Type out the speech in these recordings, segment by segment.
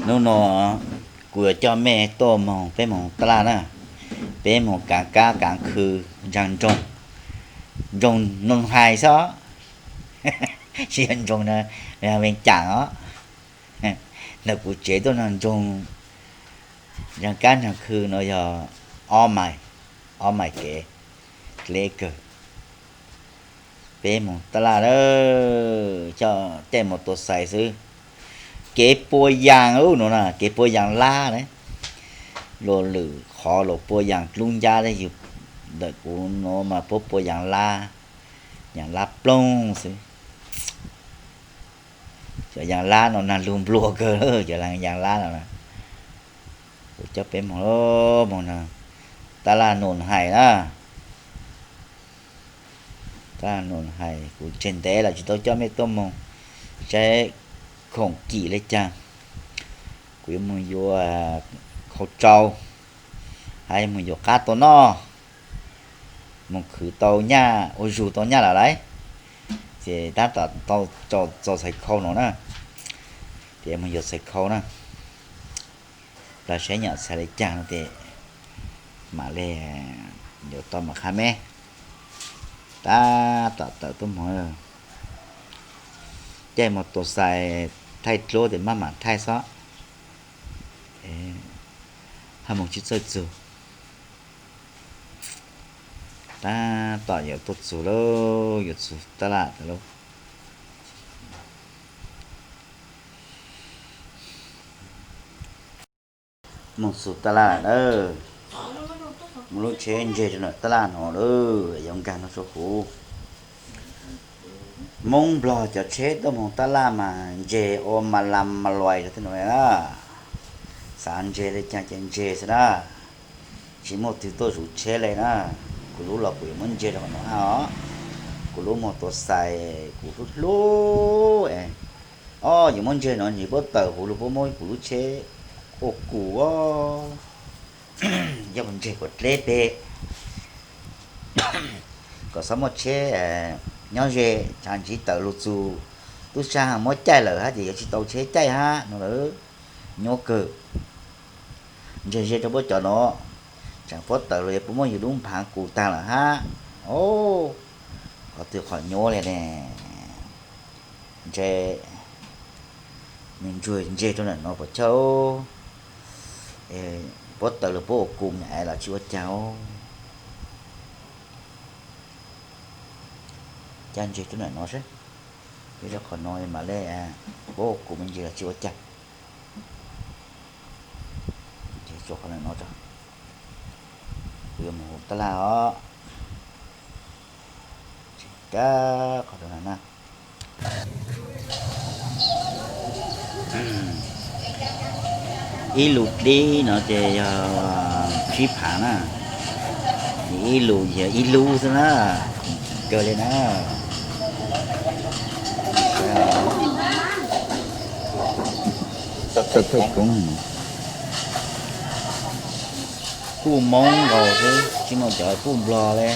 Hnub no kuv yuav coj mej tuaj moog, peb moog taj laj na, peb moog kaav kaab kaav khw nraag nroog, nroog Noom Hais xwb os, tsis yog nroog Vees Caam os. Ntawm kuv tsev tuaj no nroog nraag kaab nraag khw no yog ob mais, ob mais kev dleb kawg. Peb moog taj laj lawm, coj caij mos tos xais xwb. Kev pua yaas ub no na, kev pua yaas lab na, luas lwm qhov luas pua yaas dlub ncab, tab sis ntawm kuv no mas puab pua yaas lab, yaas lab ploog xwb. Cov yaas lab no nag lug nplua kawg, cov yaas lab no na. Kuv coj peb moog, moog no, taj laj Noom Hais na. Taj laj Noom Hais, kuv tseg ntev lawm tsis tau coj mej tuaj moog saib khoom kim le caag. Kuv yuav moog yuav khau tsau, hab yuav moog yuav qaab tua noj, moog khwv tau nyaj, ua zug tau nyaj lawm lauj. Ces tab tom tau txaus txhais khau no na, ces moog yuav txhais khau na. Plag saib nyom txhais le caag no ces mam le yuav tau mam qha mej. Tab tom tawm tuaj moog, caij mos tos xais thaij dluab tes maj mam thaij xwb, hab moog tsis txawj txug. Tab tom yuav tuaj txug lauj, yuav txug taj laj tas lauj. Moog txug taj laj lawm, muaj lub tsheb ntseg rau nram taj laj no lawm, yuav nkaag no rua huv. Moob Nplog cov tsheb tuaj moog taj laj mas ntseg ua mas las mas luais rau tej no na. Xav ntseg le caag ces ntseg xwb na. Tsis muaj twg tuaj zuv tsheb le na. Kuv lub los kuv yuav muab ntseg rau qhov no hab os. Kuv lub mos tos xais kuv hlub hlub es, o, yuav muab ntseg no ntseg puab tawm huv lug puab muab kuv lub tsheb ua kus os. Yog ntseg kuas dleb peg kom xob muaj tsheb nyob ze, tshav ntsiv tawm lug txug tub sab muab caij lawm hab ces yuav tsis tau tsheb caij hab no lawm, nyuaj kawg. Ntseg ze rau puab cov no, tseem puab tawm lug yog puab muab yug lub nphaav kus taag lawm hab. O, qhov twg qhov nyuaj le ne. Ntseg, nws ntsuag ntseg rau ntawm no puas chawj, puab tawm lug puab ua kus me es los tsis ua caag. Caij ntseg rau ntawm no seb, rau qhov no mam le, puab ua kus me ntsis los tsis ua caag. Tso qhov no, kuv yuav mus taj laj os. Tsis kab qhov no na. Ib lus dlib no ces yog tsib phav na, ib lus yog ib lub xwb na, kawg li na. Puj Moob nkaus xwb, tsis muaj cov puj Nplog le,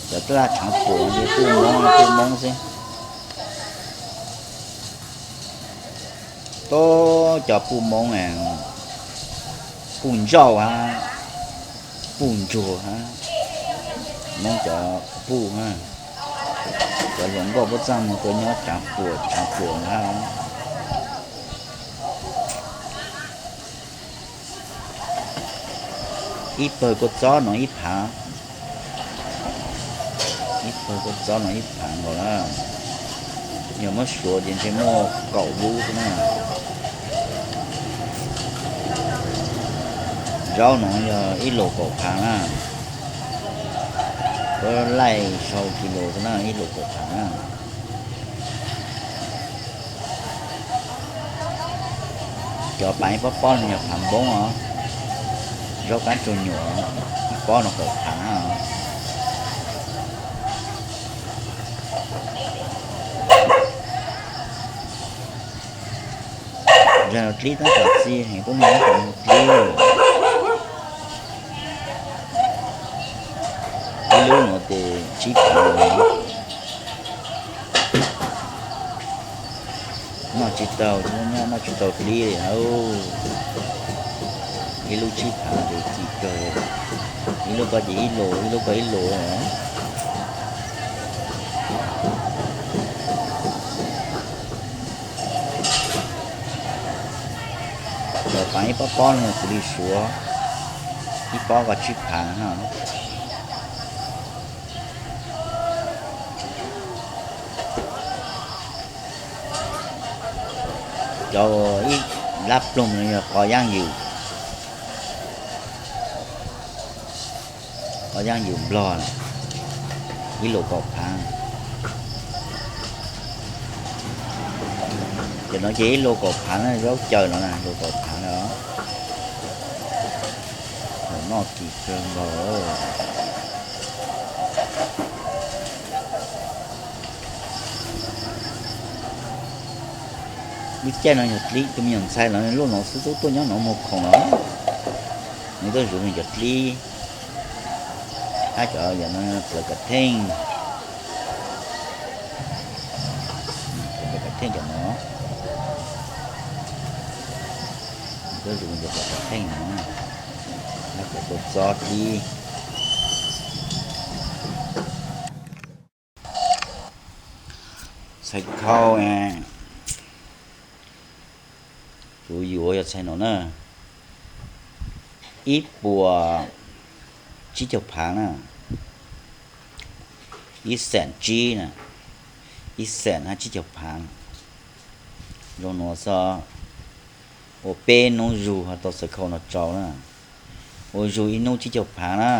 cov taj laj tshaav puam ces puj Moob, puj Moob xwb. Tub cov puj Moob, puj Ntsauj hab, puj Ntsuag hab, Moob cov puj hab, cov hluas nkauj puab txaj muag tuaj nyob tshaav puam tshaav puam hab. Ib pawg kua txob no ib phav, ib pawg kua txob no ib phav nkaus na. Yog muab suav ces ntshe muaj kaum lub xwb na. Zaub no yog ib lus kaum phav na, puab laij sau kis lus xwb na, ib lus kaum phav na. Cov paav ib pob pob no yog phav npoob os, zaub kab tsuag nyuam, ib pob no kaum phav na. Zag dlib tab tom txi heev, tuab neeg tab tom dlib. Ib lub no ces tsib phav, noj Tsis tau, noj tsis tau dlib li. Ib lub tsib phav ces kim kawg, ib lub koj ces ib lus, ib lub koj ib lus. Lawv pab ib pob pob no kuv li suav, ib pob koj tsib phav na. Cov ib lab ploog no yog qos yaaj ywm, qos yaaj ywm nplog na, ib lus kaum phav. Cov no ces ib lus kaum phav na, zaub caws no na, lus kaum phav na. Noj kim kawg nkaus. Lub caij no yog dlib, tus me nyuam ntxhais no luaj no xwb tub tuaj nyob no muag khoom los, nws tuaj zuv nws cov dlib, hab cov yam no plawv kav theej, plawv kav theej cov no, nws tuaj zuv nws cov plawv kav theej no, hab cov kua txob dlib. Txhais khau, kuv yuav yog txhais no na, ib puas tsib caug phav na, ib xees tsib na, ib xees hab tsib caug phav. Zoo nuav xwb, ua peb nub zug ho tau txhais khau no tsau na, ua zug ib nub tsib caug phav na,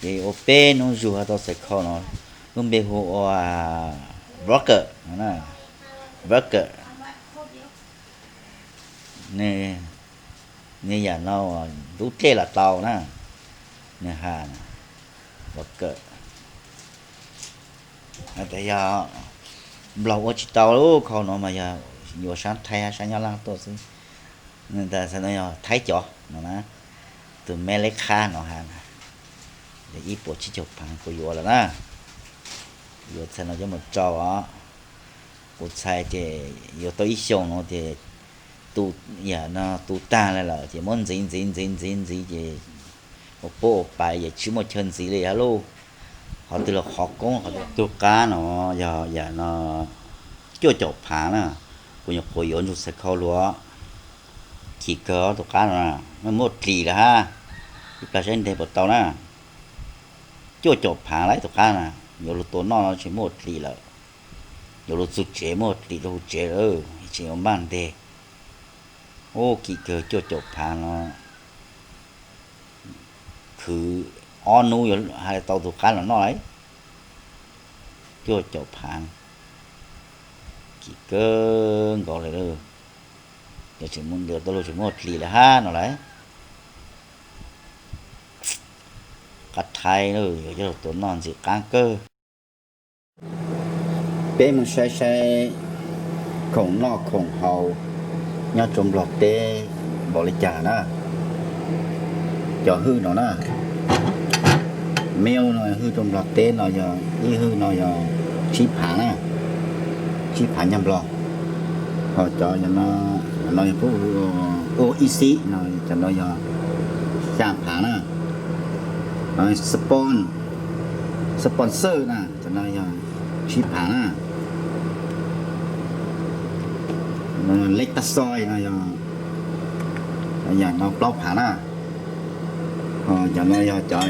ces ua peb nub zug ho tau txhais khau no, lub npe hu ua Burger no na, Burger. Nws yam no lub dlej los tau na, nws has Burger. Hais tias yog nplog ua tsis tau lub khau no mas yog yuav sab Thaib hab sab Nyab Laj tuaj xwb. Nws tas no yog Thaib cov no na, tus me leb qhab no has na, ib puas tsib caug phav kuv yuav lawm na. Yuav txhais no coj mus rau os. Kuv txhais ces yuav tau ib xyoos no ces tu, yam no tu tag lawm ces muab ntxiv ntxiv ntxiv ntxiv ntxiv ces ua pub ua pais ces tsis muaj chaw ntxiv li hab lauj. Qhov twg los qhov koob qhov twg. Tus qab no yog yam no cuaj caum phav na, kuv nyuam qhuav yuav ntsuag txhais khau lug, chim kawg tus qab no, muaj ua dlis lawm hab, ib plag saib ntev puas tau na. Cuaj caum phav lawm tus qab na, yuav lug tua noj no tsis muaj ua dlis lawm, yuav lug txug tsev muaj ua dlis rau hauv tsev lawm, tsis yuav npaj nteg. Ub, kim kawg cuaj caum phav no, khwv ob nub yuav has tau tus qab los noj lawm. Cuaj caum phav, kim kawg nkaus lawm. Yog tsis muaj, tau lug tsis muaj ua dlis lawm hab no lawm. Qab thaib, yuav coj lug tua noj ntxim qab kawg. Peb mus saib saib khoom noj khoom haus nyob rau Nplog teb npaum li cas na. Cov hwj no na, milk no, hwj rau Nplog teb no yog ib hwj no yog tsib phav na, tsib phav nyuag Nplog. Ho cov no, no yog pub ua ib xib no, cov no yog xya phav na. Spon, sponsor na, cov no yog tsib phav na. Lactose no yog, yam no plaub phav na. Cov no yog cov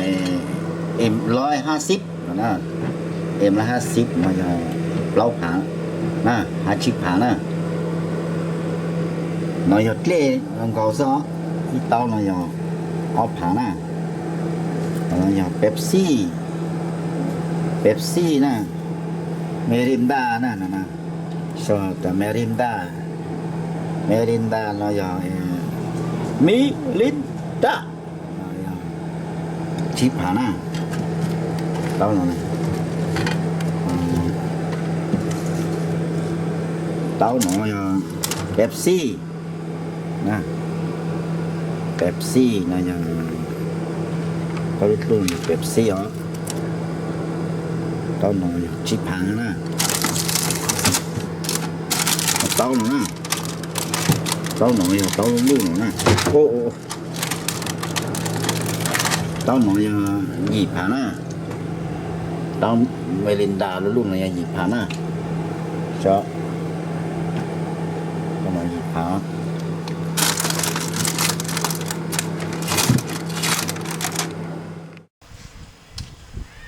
em lab hab xib no na, em lab hab xib no yog plaub phav na, hab tsib phav na. No yog dlej nkaus xwb os, ib taub no yog ob phav na. No yog Pepsi, Pepsi na, Mirinda na, no na, Mirinda, Mirinda no yog Mirinda, tsib phav na. Taub no, taub no yog Pepsi na, Pepsi no yog, taub lub dlub Pepsi os. Taub no yog tsib phav na. Taub no na, taub no yog taub lub lub no na. Taub no yog yim phav na, taub Melinda lub lub no yog yim phav na. Taub no yim phav.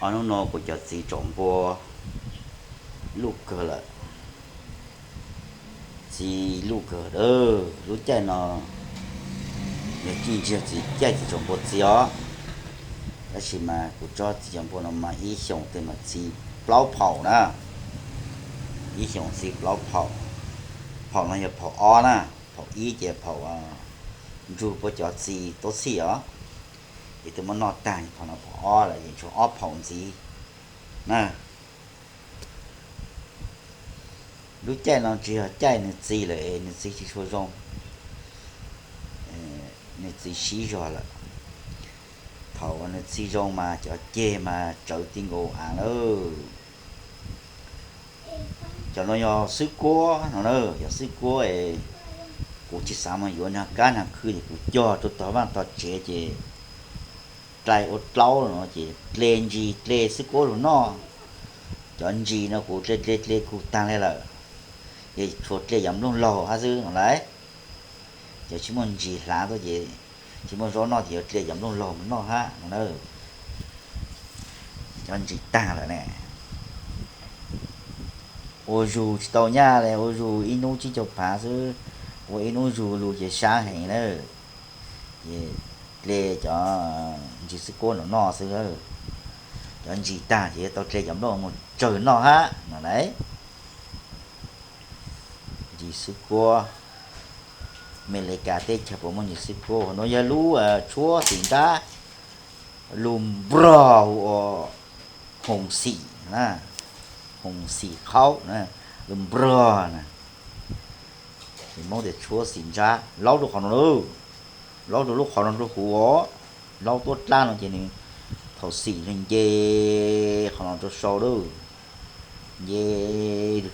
Ob hnub no kuv cov txiv tsaus npua luj kawg lawm, txiv luj kawg lawm. Lub caij no yog caij txiv, caij txiv tsaus npua txiv os. Tab sis mas kuv tsob txiv tsaus npua no mas ib xyoos twg mas txiv plaub phaum na, ib xyoos txiv plaub phaum. Phaum no yog phaum ob na, phaum ib ces phaum ntsug puab cov txiv tuab txhij os, ces twb muab noj tag, phaum no phaum ob lawm, ces tshuav ob phaum ntxiv na. Lub caij no tsis yog caij nws txiv lawm, nws txiv tsis tshua zoo, nws txiv sib zog lawm. Thaum nws txiv zoo mas cov ceg mas tsawv ti nkaus av lawm. Cov no yog xwb kuab no na, yog xwb kuab es kuv tsis xav mus yuav nag kab nag khw ces kuv cog rau tog vaj tog tsev ces dlai ua dlaub no ces dle ntsis dle xwb kuab lug noj. Cov ntsis no kuv dle dle dle kuv tag li lawm, ces tshuav dle cov nplooj laug hab xwb no lauj. Cov tsis muaj ntsis hlav tuaj ces tsis muaj zaub noj ces yuav dle cov nplooj laug mus noj hab no na. Cov ntsis tag lawm ne. Ua zug tsis tau nyaj li, ua zug ib hnub tsib caug phav xwb, ua ib hnub zug lug ces sab heev na. Ces dle cov ntsis xwb kuab no noj xwb. Cov ntsis tag ces yuav tau dle cov nplooj mus tsawg noj hab no lauj. Ntsis xwb kuab, Amelikas teb chaws puas muaj ntsis xwb kuab? Hauv no yog lub tshuab xim nrab, lug nprog hu ua hoos xim na, hoos xim khaub na, lug nprog na. Hmoob tias tshuab xim nrab, laub rau qhov no lauj, laub rau lub qhov no rau huv os. Laub tuab dlab no ces nws thaum xim nws nce qhov no rau sau lauj, nce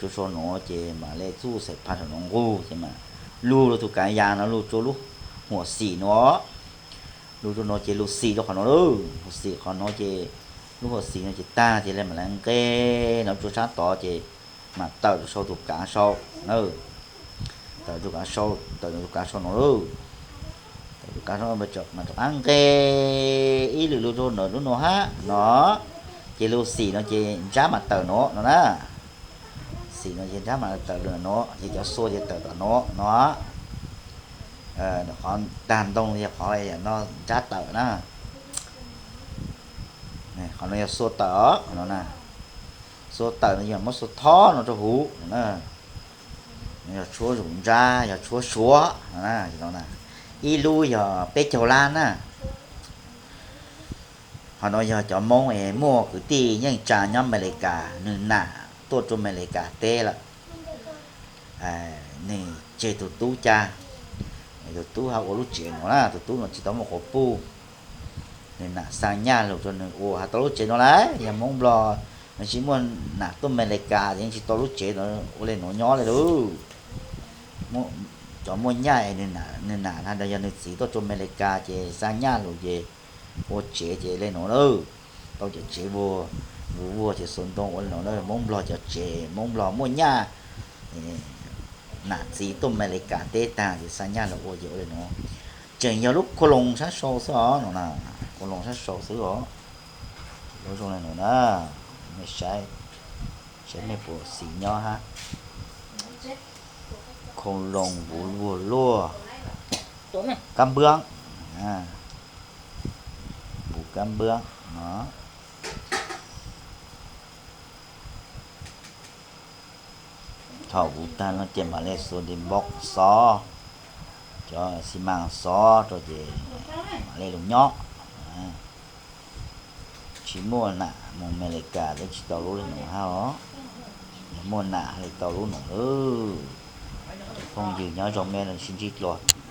rau sau nuav ces mam le txuj xaim phaj saum no nqug ces mam lug rau tus kav yas no lug rau lub huam xim nuav, lug rau nuav ces lug xim rau qhov nuav lauj, lug xim qhov nuav ces lub huam xim no ces tag ces le mam le nqe no rua sab tod ces mam tawm rau sau tus kav sau na. Tawm tus kav sau, tawm tus kav sau no lauj, tawm tus kav sau mam rov qab nqe ib lwm lug rau ntawm lub nuav hab no, ces lug xim no ces nrab mam tawm nuav no na. Xim no ces nrab mam tawm lug nuav, ces cov xua ces tawm tom nuav no. Qhov tag ntoo yog qhov no nrab tawm na. Qhov no yog xua tawm os, qhov no na. Xua tawm no yog muab xua thob no rau huv no na. Yog tshuab zug nrab, yog tshuab suav no na. Ib lub yog peb caug lab na. Qhov no yog cov Moob es muaj kwv tij yeej tsa nyob Amelikas, nwg nam tuaj rua Amelikas teb lawm. Nwg tseg tug tub ca, tus tub hab ua lub tsev nuav na, tus tub nuav tsis tau muaj quas puj. Nwg nam xa nyaj lug rua nwg ua hab tau lub tsev nuav lawm. Yog Moob Nplog nwg tsis muaj nam tuaj Amelikas ces yeej tsis tau lub tsev nuav ua le nuav nyob le lauj. Cov muaj nyaj es nwg nam, nwg nam hab yog nwg txiv tuaj rua Amelikas ces xa nyaj lug ces ua tsev ces le nuav lauj. Tau cov tsev vuag, vuag vuag ces xuas ntoo ua le nuav na. Moob Nplog cov tsev, Moob Nplog muaj nyaj, nam txiv tuaj Amelikas teb tag ces xa nyaj lug ua ces ua le nuav. Tseem yog lub khuv loos sab sau xwb os no na, khuv loos sab sau xwb os. Lub zoo le nuav na, mej saib, saib mej puas xis nyob hab. Khuv loos vuv vuag luaj, kab npwab, vuv kab npwab no. Thaum vuv tag no ces mam le xuas nti npoo xov, cov xi mas xov rau ces mam le lug nyob. Tsis muaj nam mus Amelikas twb tsis tau lub le nuav hab os. Yog muaj nam hab le tau lub nuav lawm. Cov phooj ywg nyob zoo mej sib ntsib dlua.